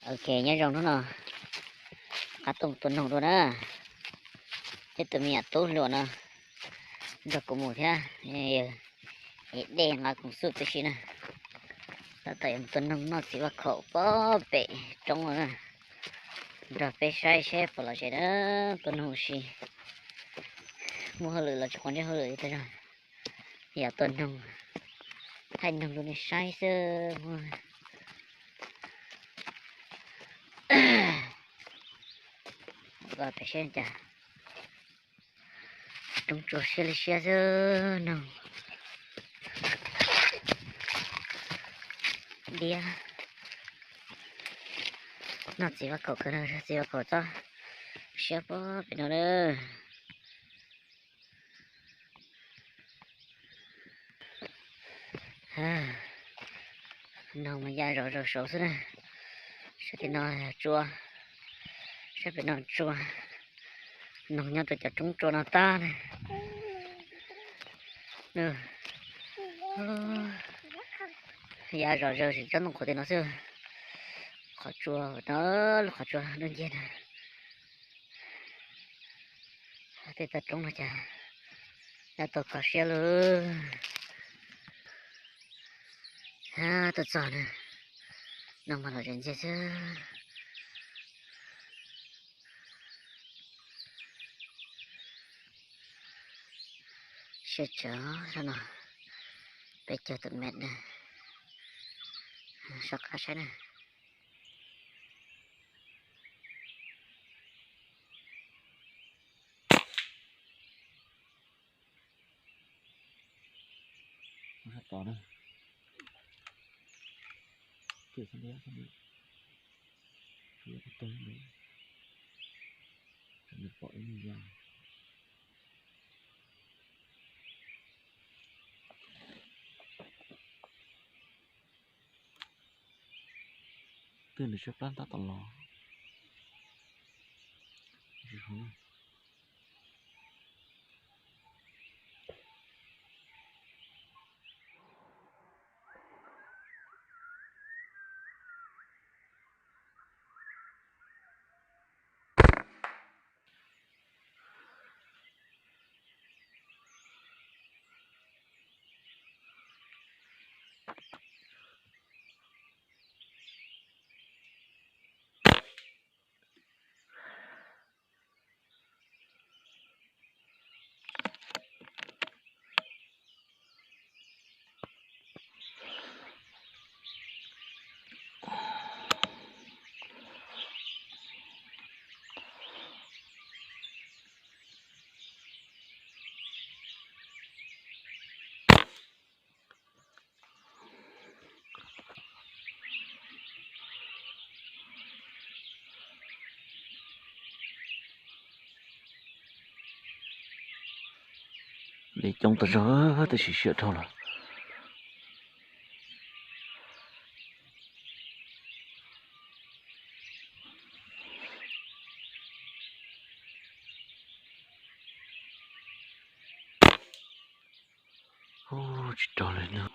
Ok, nyob zoo hnub no, qab tuaj tua noog dua na. Coj tus me nyuam tub hluas no nrog kuv mus thiab. Dej nqa koom xuj tib si na. Tab tom yuav mus tua noog noj txiv vaj khaum pem roob no na. Nrog peb saib seb puas lom zem na. Tua noog ua si, muaj hauj lwm los tsis quav ntsej hauj lwm li tas zog. Yog tua noog, thaij noog rau nej saib xwb. Pem seb cas, roob tsua siab li siab xwb noog. Diab, noj txiv vaj khaum kawg na, txiv vaj khaum txob siab pob pem no na. Noog mas ya zom zaws saud xwb na. Saib tim no tsua, saib pem no tsua. Noog nyob rau cov roob tsua no tag na. Ya zom zaws tsis tsob ntoo qhuav tim no xwb. Qhov tsua no, lub qhov tsua dub nciab na. Tej toj roob no cas ya tau kho siab lawm. Tuaj txog na, noog mas lom zem ntxiag xwb. Siab tsawv no, peb caug tus mev na, soj qab saib na. Twb nws siab plab tab tom los. Dej coob tas zog, tab sis siab dhau lawm. Tsis rog li no.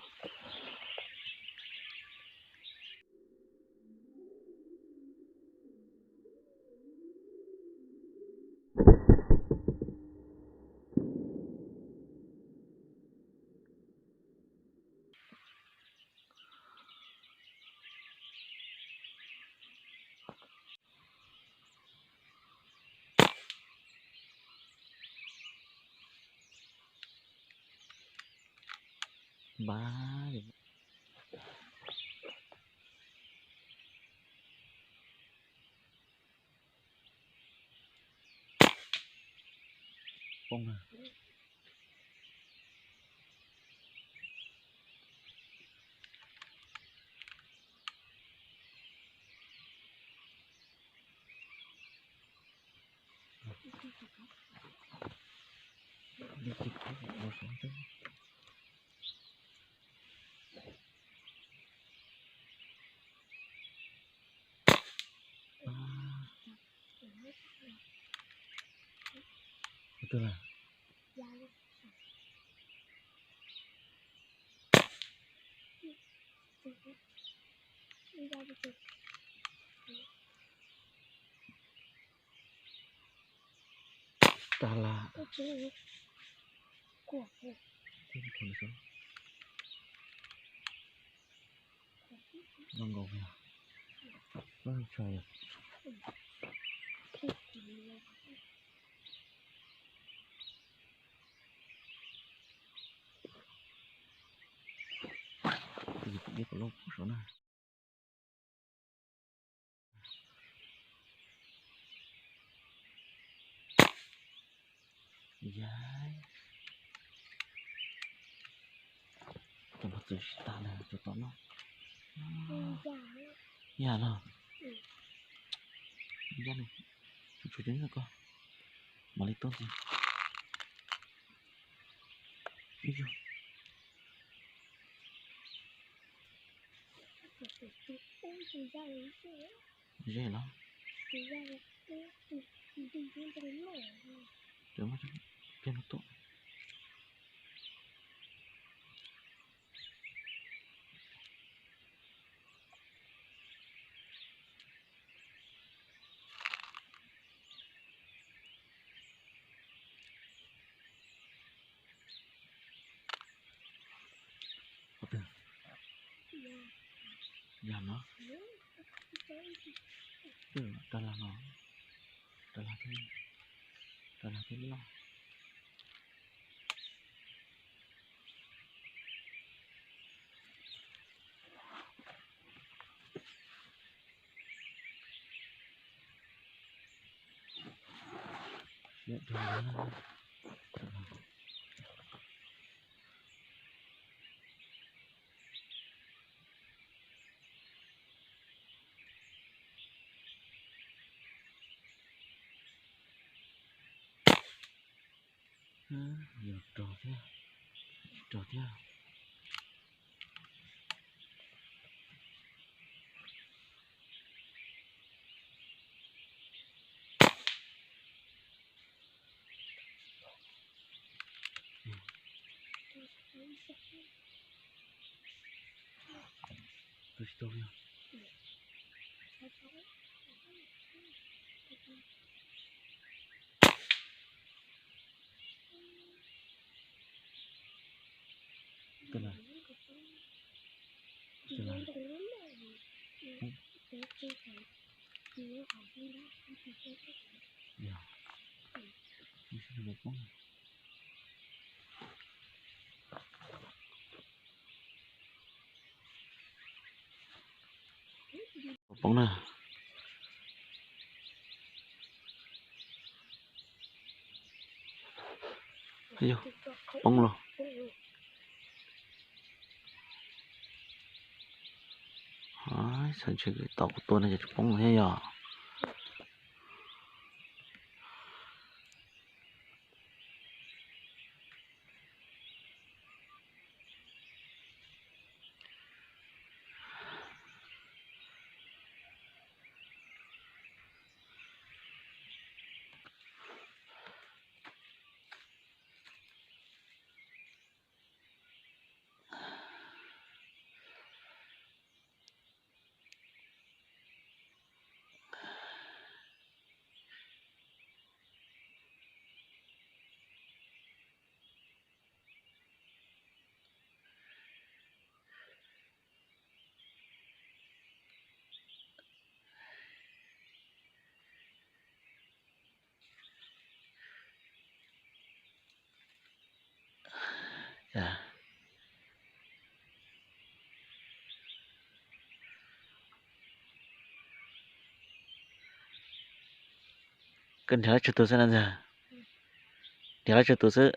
Rag las. Zoo nkaus yog loj tshaj yom. Tus yus pom dej kom loj pub saum na. Yaj, cov mos txwv tsis tas na, cov tom no. Yaj los. Yaj no, tshuav tshuav cov nyob ko, mam li tuaj ntxiv. Ib yog. Ze los. Cov no, cov no tuaj. Qhov twg? Yog no. Twb rov lag no. Rov lag thiab, rov lag thiab loj. Yog rog thiab, tsis rog thiab. Tus tsis tau li. Tus na, tus na. Yog, ib sij no poob. Poob na. Yog, poob los. Xav ntshe tom kuv tua no ces tsis poob thiab yog. Koj nrhiav lawv tsawg tus xwb na ntag? Nrhiav lawv tsawg tus xwb?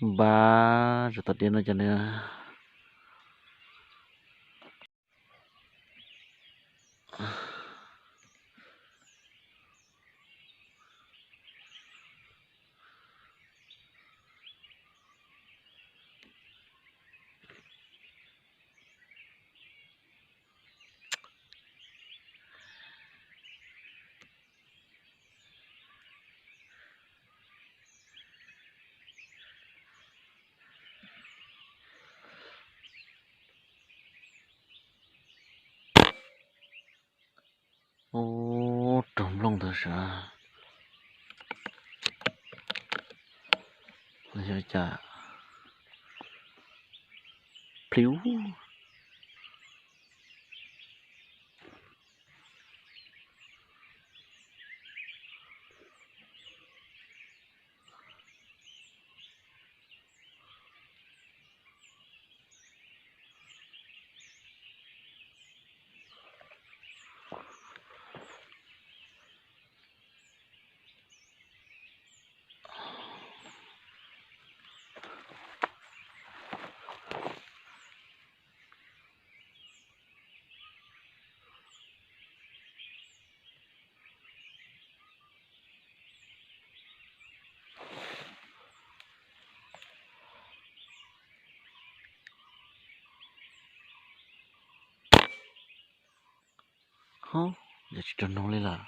Npab, tsis tau diav no cov nws. Ub, raug nplooj ntawd sav. Yog cas plhiv. Hov, yog tsis raug noog li lawm.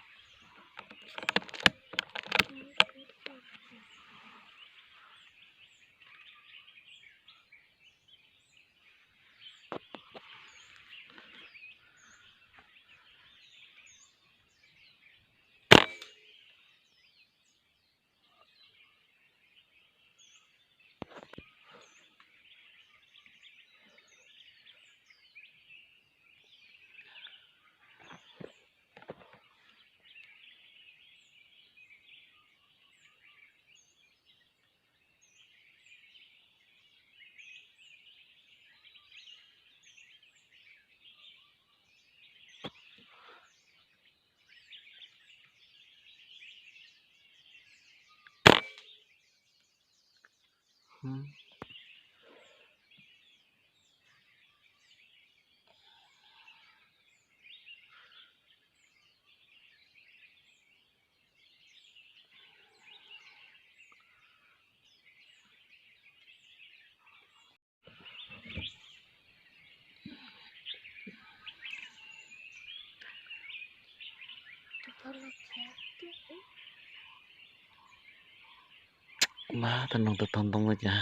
Npab tau noog tau tog ntoo ua cas.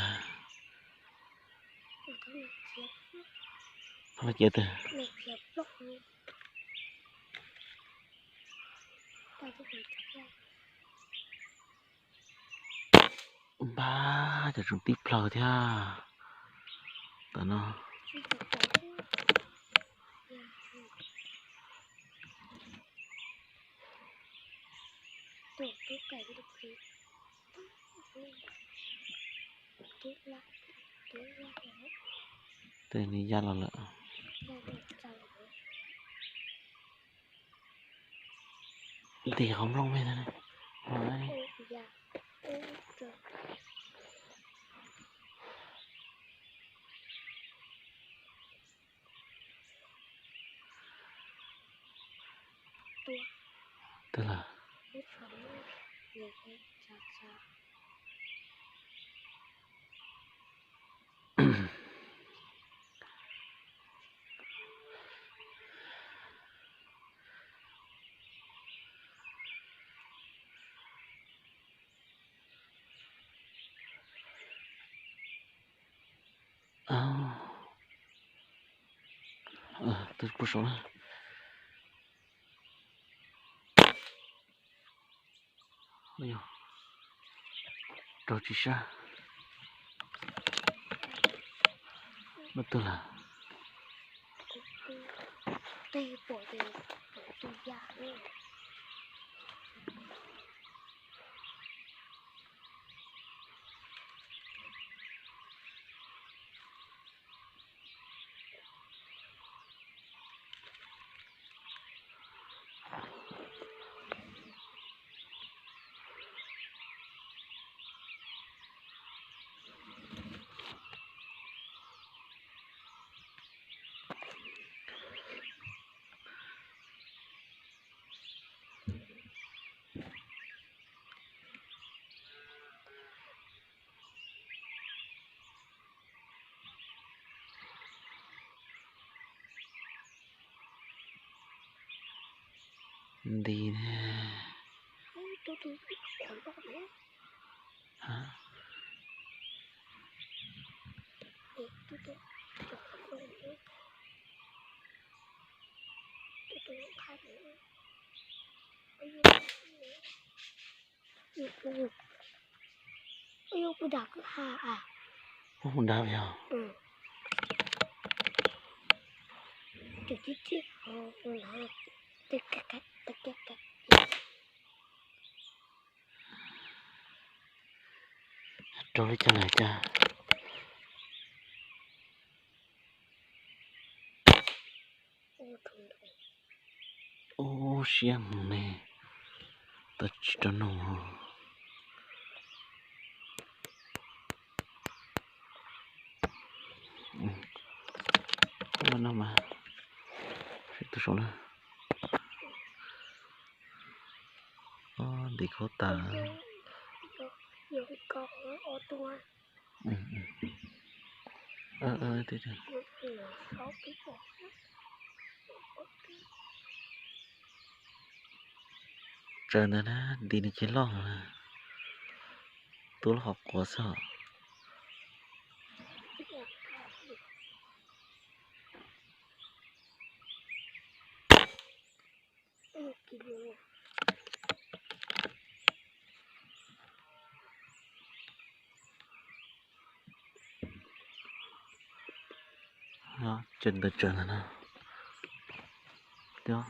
Los cia twg. Npab cov tseem tib plhaw thiab. Tam no tej nws ya los lawm. Ntim qhov nplooj me no. Twb lawm. Twb puag saud na. Raug tsis sab. Muaj twg lawm? Nti ne. Ub, nrad yog. Raug li cas lawm cas? Ub, siab mus ne, tau tsis rau noj. Ua no mas, tus saum na. Ntiv khaub tas. Tsaws ntawd na, ntiv nws ces loj, tua lub qhov quav xwb os. Ces ntawd tsaws ntawd no,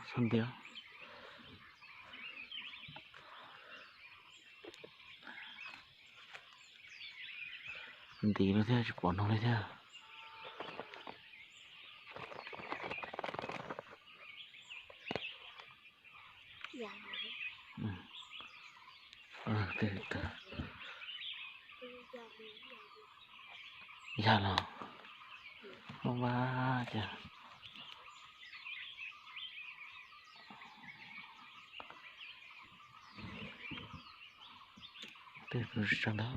txhob ntiab. Ntiv lawm thiab tsis pom noog li thiab. Yam los, vaj ces tej tus tsis tsaug ntau.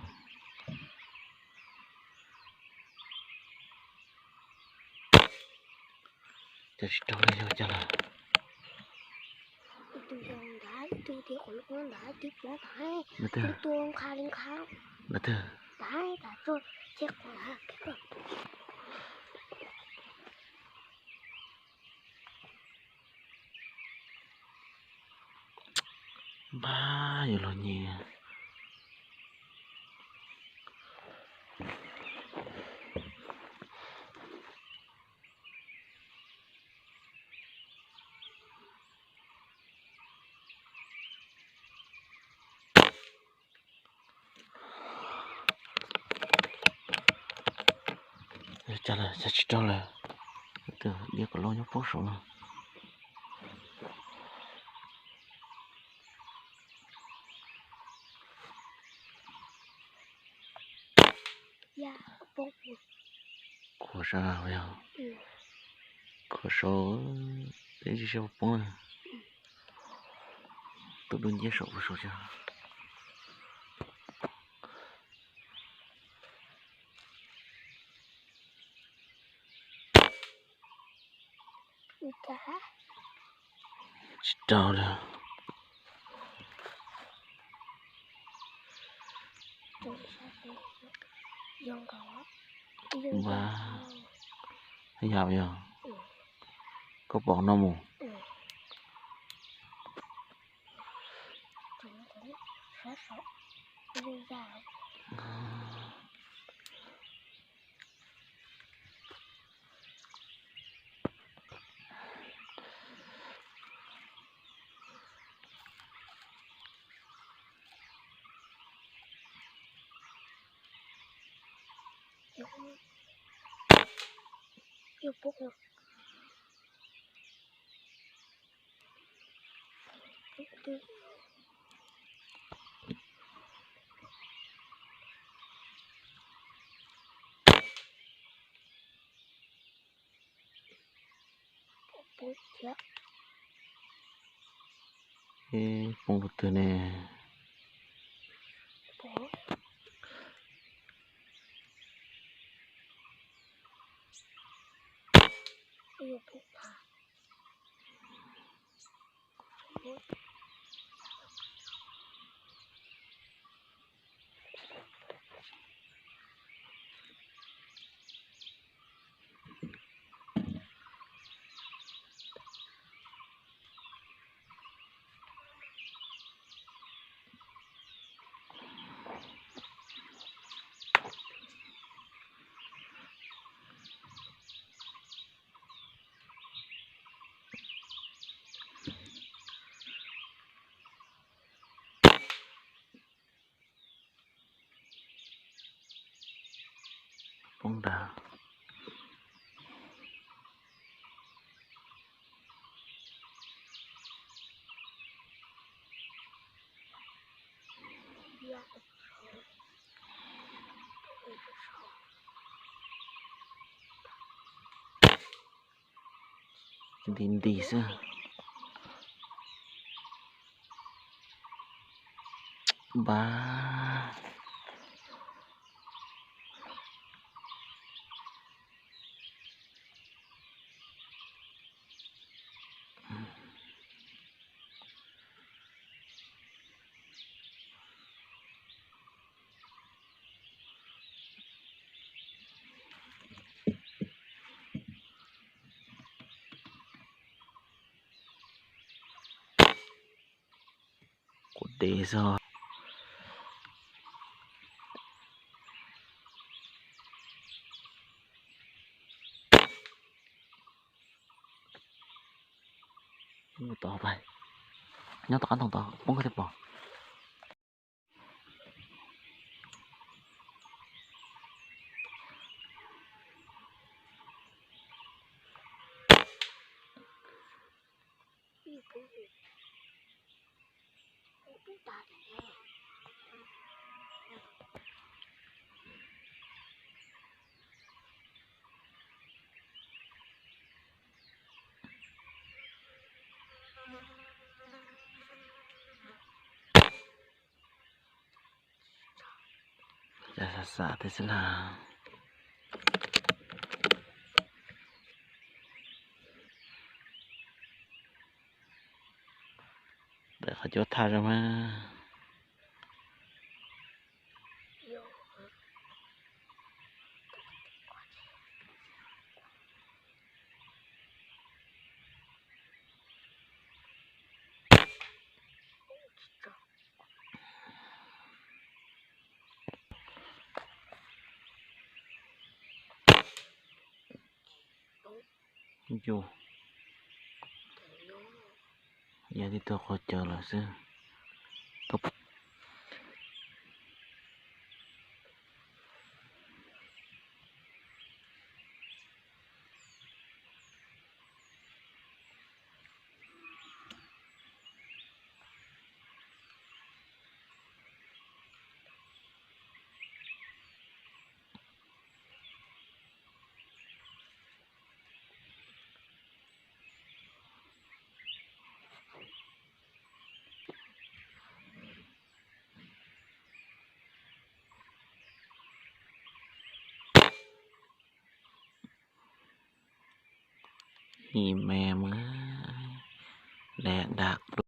Cas tsis raug li yog cas lawm? Tus yog ntawd, tus tim qhov lub ntawd, tim pov ntawd, tus tua nkha li nkha. Ntawd twg? Ntawd, ntawd tso, ces qhov ntawd. Npab yuav luag nyiam. Cas lawm, cas tsis raug lawm? Tus diab kom loj nyob poob saum no. Khuav sab yog, khuav saud, ib ntsis seb puas poob. Tus dub nciab saum puas saud tsis. Tsis raug li. Npab, yam yog, koj pom no mus. Poob rau twg ne? Nti nti xwb. Npab. Quav dev xwb. Nyob tom qab ntoo tod poob koj thiaj pom. Cas xav xav thiab xwb las. Ntawm qhov cuab thaj zoo mas. Yus, yog tib tug quav caws lawm xwb. Ib me muab dam dam pluj.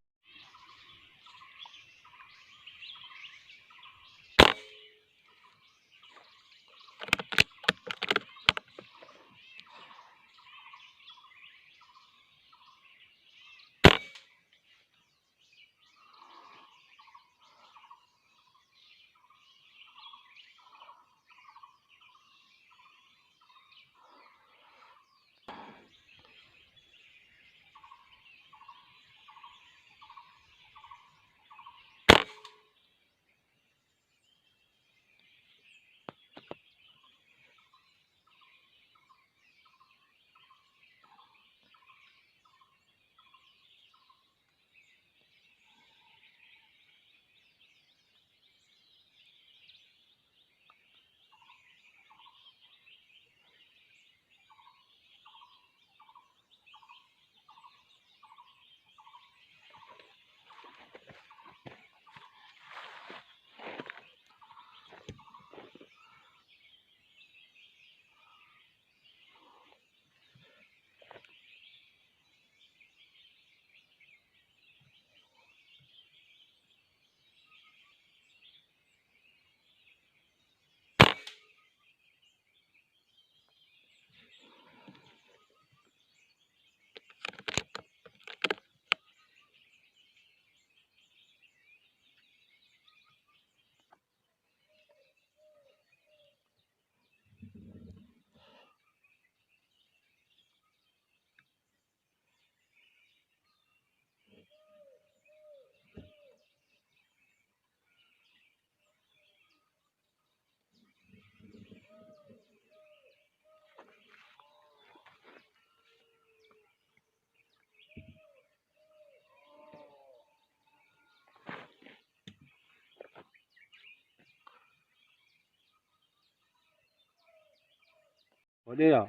Deb yom.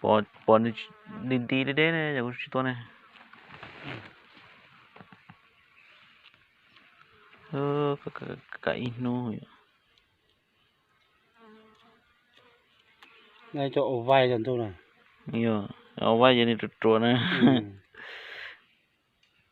Pom, pom nws nti nti deb deb ne, yog kuv tsis tuaj ne. Kam ib hnub. Cov ua vaij cov ntuj na. Yog, ua vaij ces nws ruam ruam na.